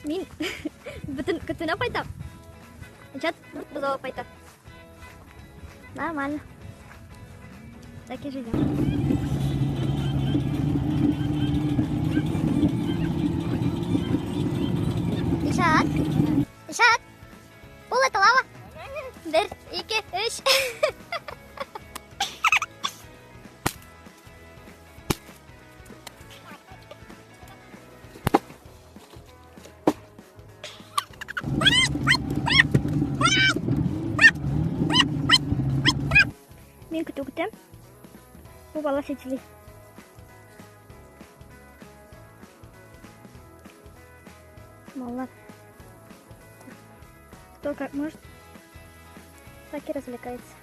Мин бөтен көтүне кайтам. Илшат бозау кайта. Нормально. Так и живем. Илшат! Илшат! Ул это лава. Бер, ике, өч. Мин көтү көтәм. Бу бала сетили. Маллар. Кто как может, так и развлекается.